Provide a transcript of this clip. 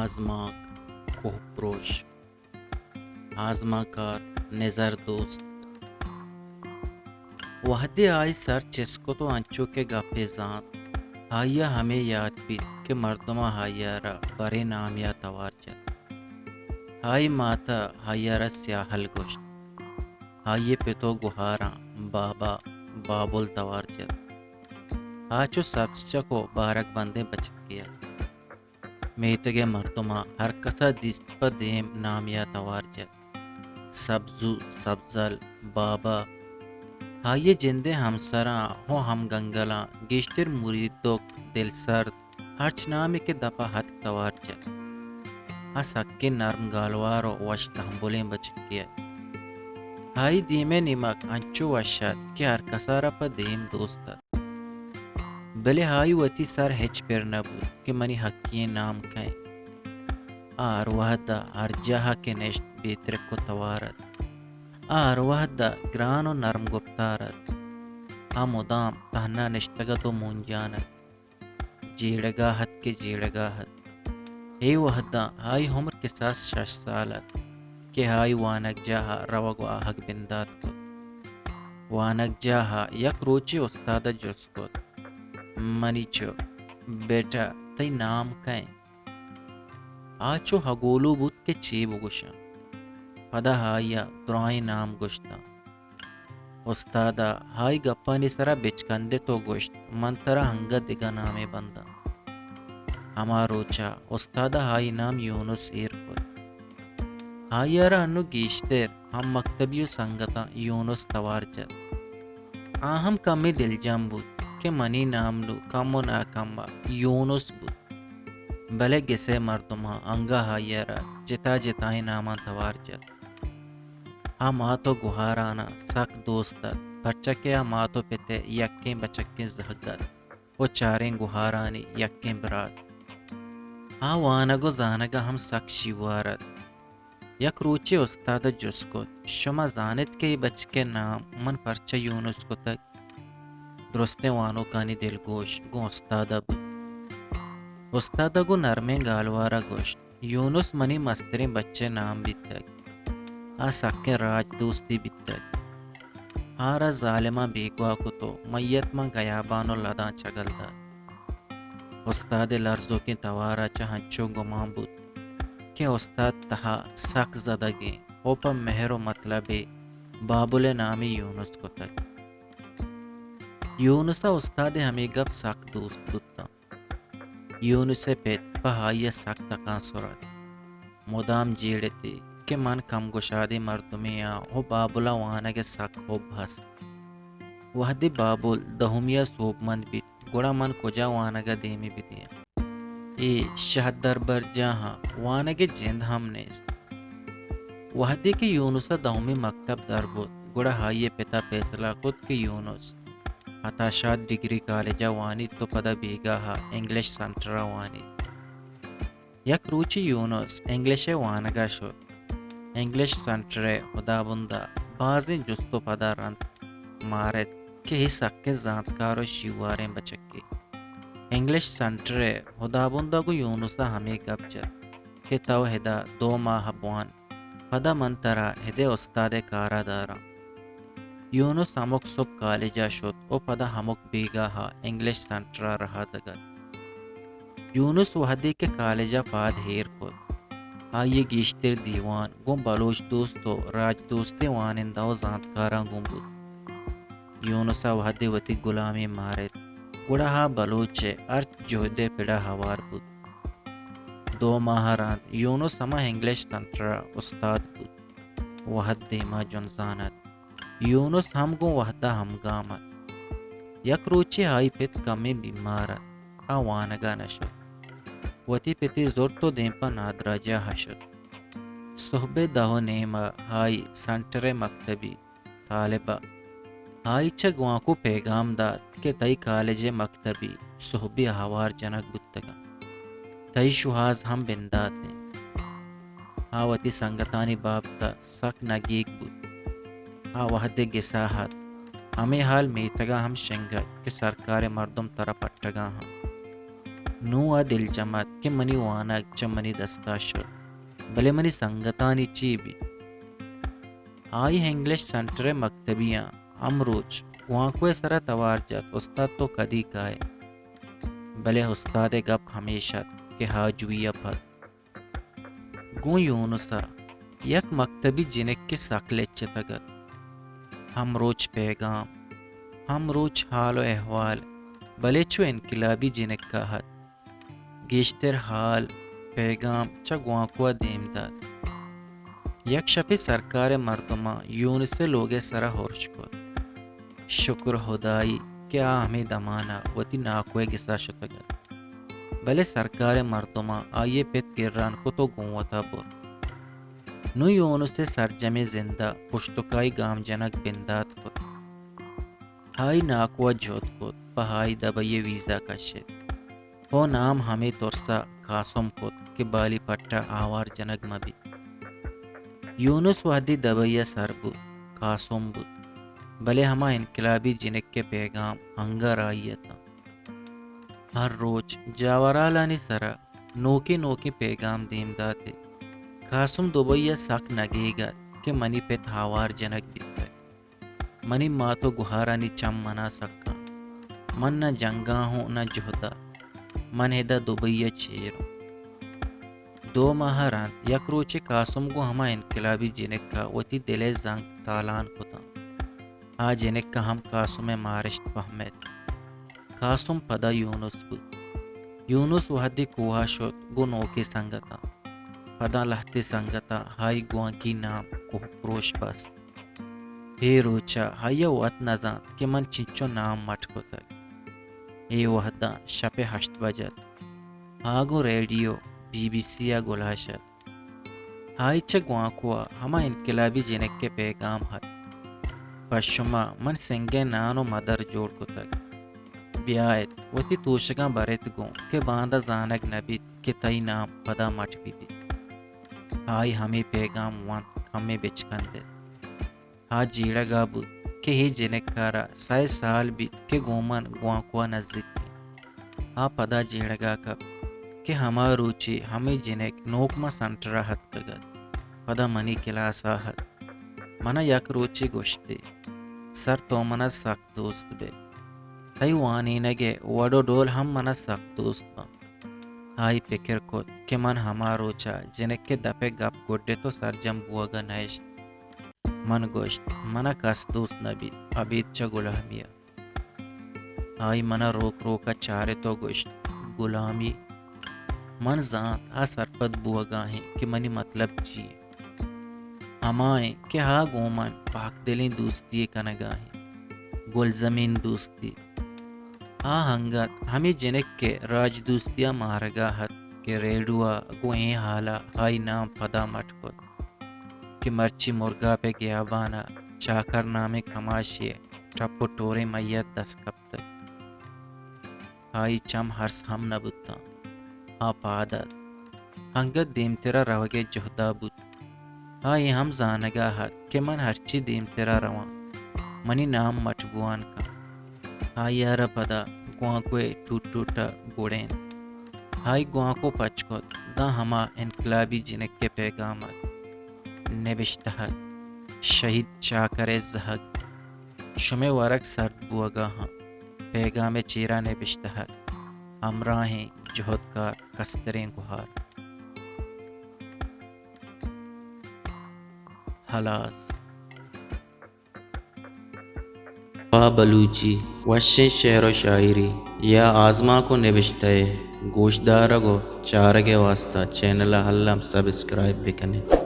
آزمانک، کوہ پروش۔ آزمانکار نزر دوست۔ وہدے آئی سر چست کت و انچو کہ گپے زانت، آئی ء ہمے یات بیت کہ مردماں آئی ء را برے نامے ء توار جت۔ آئی مات ء آئی ء را سیاہل گوشت۔ آئی ء پت و گہاراں بابا، بابل توار جت۔ آ چو سبزچک و بارگ بندیں بچکے ات۔ میتگ ء مردماں ہر کس ء دیست پہ دیم نامے ء توار جت۔ سبزو، سبزل، بابا۔ آئی ء جند ء ہمسراں و ہمگنگلاں گیشتر مریدک، دلسرد، ہرچ نامے کہ دپ ء اتک توار جت۔ آ سکیں نرم گالوار و وش تہمبلیں بچکے ات۔ آئی دیم ء نیمگ انچو وش ات کہ ہر کس ء را پہ دیم دوست ات۔ بلے آئی وتی سر ہچ پر نہ بوت کہ منی حقی ئیں نام کئے انت۔ آ ہر وہد ء ہر جاہ ء کہ نشت بے ترک و توار ات۔ آ ہر وہد ء گران و نرم گپتار ات۔ آ مدام تہنا نشتگ ات و مونجان ات۔ جیڑگا ات کہ جیڑگا ات۔ اے وہداں آئی عمر کساس شش سال ات کہ آئی وانگجاہ ء روگ و آہگ بندات کت۔ وانگجاہ ء یک روچے استاد ء جست کت، منی چک، بیٹا، تئی نام کئے انت؟ آ چو ہگولو بوت کہ چے بگوشاں۔ پدا آئی ء درائیں نام گوشتاں۔ استاد ء آئی گپانی سرا بچکندت و گوشت، من ترا انگت دگہ نامے بنداں۔ ہما روچ ء استاد ء آئی نام یونس ایر کت۔ آئی ء را انوں گیشتر ہم مکتبی و سنگتاں یونس توار جت۔ آ ہم کمے دلجم بوت کہ منی نام نوں کم و ناکم ء یونس بوت، بلے گس ء مردماں انگہ آئی ء را جتا جتائیں ناماں توار جت۔ آ مات و گہاراناں سک دوست ات، پرچا کہ آ مات و پت ء یکیں بچکیں زہگ ات و چاریں گہارانی یکیں برات۔ آ وانگ و زانگ ء ہم سک شیوار ات۔ یک روچے استاد ء جست کت، شما زان ات کہ اے بچک ء نام من پرچا یونس کتگ؟ درستیں وانوکانی دلگوش گوں استاد ء بوت۔ استاد ء گوں نرمیں گالوار ء گوشت، یونس منی مستریں بچ ء نام بیتگ۔ آ سکیں راج دوستے بیتگ۔ آ را ظالماں بیگواہ کت و میت ماں گیابان و لداں چگل دات۔ استاد ء لرزوکیں توار ء چہ انچو گمان بوت کہ استاد تہا سک زدگ انت و پہ مہر و مطلبے بابل ء نامی یونس کتگ۔ یونس ء استاد ء ہمے گپ سک دوست بوتاں۔ یونس ء پت پہ آئی ء سک تکانسر ات۔ مدام جیڑ اتی کہ من کمگشادیں مردمے آں و بابل ء وانگ ء سک حب ہست۔ وہدے بابل دہمی ء سوبمند بیت، گڑا من کجا وانگ ء دیمی بدیاں؟ اے شہدربرجاہاں وانگ ء جند ہم نیست۔ وہدے کہ یونس ء دہمی مکتب در بوت، گڑا آئی ء پت ء پیسلہ کت کہ یونس عطا شاد ڈگری کالج ء وانیت و پدا بیگاہ ء انگلش سنٹر ء وانیت۔ یک روچے یونس انگلش ء وانگ ء شت۔ انگلش سنٹر ء ہدابند ء بازیں جست و پدا رند مارت کہ اے سکیں زانتکار و شیواریں بچکے۔ انگلش سنٹر ء ہدابند ء گوں یونس ء ہمے گپ جت کہ تو ادا دو ماہ بوان، پدا من ترا ہدے استاد ء کار ء داراں۔ یونس ہمک سہب کالج ء شت و پدا ہمک بیگاہ ء انگلش سنٹر ء رہادگ ات۔ یونس وہدے کہ کالج ء پاد ایر کت، آئی ء گیشتر دیوان گوں بلوچ دوست و راج دوستیں وانندہ و زانتکاراں گون بوت۔ یونس ء وہدے وتی گلامی مارت، گڑا آ بلوچ ء ہرچ جہد ء پڑ ء ہوار بوت۔ دو ماہ ء رند یونس ہما انگلش سنٹر ء استاد بوت۔ وہد دیما جنزان ات۔ یونس ہم گوں وہد ء ہمگام ات۔ یک روچے آئی پت کمے بیمار ات، آ وانگ ء نہ شت۔ وتی پتے زرت و دیم پہ نادراہجاہ ء شت۔ سہب ء دہ و نیم ء آئی سنٹر ء مکتبی طالب ء آئی چہ گوانکو پیگام دات کہ تئی کالج ء مکتبی سہبی ء ہوار جنگ بوتگ انت۔ تئی شوہاز ہم بندات انت۔ آ وتی سنگتانی بابت ء سک نگیگ بوت۔ آ وہدے گسا ات، ہمے ہال میتگ ء ہم شنگ ات کہ سرکار ء مردم ترا پٹگ ء انت۔ نوں آ دلجم ات کہ منی وانگ چہ منی دست ءَ شت، بلے منی سنگتانی چی بیت؟ آئی انگلش سنٹر ءِ مکتبی آں، ہمروچ گوانکو ءِ سرا توار جت، استاد تو کدی کائے؟ بلے استاد ءِ گپ ہمیش ات کہ آجوئی ءَ پد۔ گوں یونس ءَ یک مکتبی جنکے سک لچتگ ات۔ ہمروچ پیگام، ہمروچ حال و احوال، بلے چو انقلابی جنک ءَ ات۔ گیشتر حال، پیگام چہ گوانکو ءَ دیم دات۔ یک شپے سرکار ءِ مردماں یونس ءِ لوگ ءِ سرا ہرش کت۔ شکر ہدائی کہ آ ہمے دمان ءَ وتی ناکو ءِ گس ءَ شتگ ات۔ بلے سرکار ءِ مردماں آئی ءِ پت گران کت و گوں وت ءَ برت۔ نوں یونس ءِ سرجمیں زند ءَ پشتکائی گام جنگ بندات کت۔ آئی ناکو ءَ جہد کت، پہ آئی دبئی ءِ ویزا کشت۔ پہ نام ہمے ترس ءَ قاسم کت کہ بالی پٹ ءَ آوار جنگ مہ بیت۔ یونس وہدے دبئی ءَ سر بوت، قاسم بوت، بلے ہما انقلابی جنک ءِ پیگام انگہ راہی اتاں۔ ہر روچ جاورھالانی سرا نوکیں نوکیں پیگام دیم دات ئے۔ قاسم دبئی ءَ سک نگیگ ات کہ منی پت آوار جنگ بیتگ۔ منی مات و گہارانی چم منا سکاں۔ من نہ جنگا ہوں نہ جہدا۔ من ادا دبئی ءَ چیر اوں۔ دو ماہ ءَ رند یک روچے قاسم گوں ہما انقلابی جنک ءَ وتی دل ءِ زنگ تالان کتاں۔ آ جنک ءَ ہم قاسم ءِ مارشت پہمت۔ قاسم پدا یونس بوت۔ یونس وہدے کوہ ءَ شت گوں نوکیں سنگتاں۔ پدا لہتے سنگتاں آئی گوانکی نام کوہ پروش بست۔ اے روچ ءَ آئی ءَ وت نہ زانت کہ من چنچو نام مٹ کتگ۔ اے وہداں شپ ءِ ہشت بج ات۔ آ گوں ریڈیو بی بی سی ءَ گلاش ات۔ آئی چہ گوانکو ءَ ہما انقلابی جنک ءِ پیگام ات۔ پہ شما من سنگیں نان و مدر جوڑ کتگ۔ بیا ات، وتی توشگاں بر ات گوں کہ باندا زانگ نہ بیت کہ تئی نام پدا مٹ بہ بیت۔ آئی ہمے پیگام ونت، کمے بچکند ات۔ آ جیڑگ ءَ بوت کہ اے جنک ءَ را سئے سال بیت کہ گوں من گوانکو ءَ نزیک انت۔ آ پدا جیڑگ ءَ کپت کہ ہما روچے ہمے جنک نوک ماں سنٹر ءَ اتکگ ات، پدا منی کلاس ءَ ات۔ من ءَ یک روچے گوشت ئے، سر تو من ءَ سک دوست بئے۔ تئی وانینگ ءِ وڑ و ڈول ہم من ءَ سک دوست باں۔ آئی پکر کت کہ من ہما روچ ءَ جنک ءِ دپ ءِ گپ گڈت و سرجم بوگ ءَ نہ اشت۔ من گوشت، من ءَ کس دوست نہ بیت، ابید چہ گلامی ءَ۔ آئی من ءَ روک روک ءَ چارت و گوشت، گلامی؟ من زانت آ سرپد بوگ ءَ انت کہ منی متلب چی انت۔ ہما انت کہ آ گوں من پاکدلیں دوستی یے کنگ ءَ انت، گلزمین دوستی۔ آ انگت ہمے جنک ءِ راج دوستی ءَ مارگ ءَ ات کہ ریڈو ءَ گوں اے ہال ءَ آئی نام پدا مٹ کت کہ مرچی مرگاپ ءِ گیابان ءَ چاکر نامیں کماشے ءِ ٹپ و ٹوریں میت دست کپتگ۔ آئی چم ارس ہم نہ بوتاں۔ آ پاد ات۔ انگت دیمتر ءَ روگ ءِ جہد ءَ بوت۔ آ اے ہم زانگ ءَ ات کہ من ہرچی دیمتر ءَ رواں، منی نام مٹ بوان کنت۔ آئی ءَ را پدا گوانکو ءِ ٹوٹ ٹوٹ ءَ گڑینت۔ آئی گوانکو پچ کت، داں ہما انقلابی جنک ءِ پیگام ات۔ نبشتہ ات، شہید چاکر ءِ زہگ۔ شمئے ورگ سرد بوگ ءَ آں۔ پیگام ءِ چیرا نبشتہ ات، ہمراہیں جہدکار کستریں گہار۔ ہلاس۔ پہ بلوچی وشیں شعر و شاعری یا آزمانک و نبشتہ ءِ گوشدارگ و چارگ ءِ واستہ چینل ءَ الم سبسکرائب بہ کن ات۔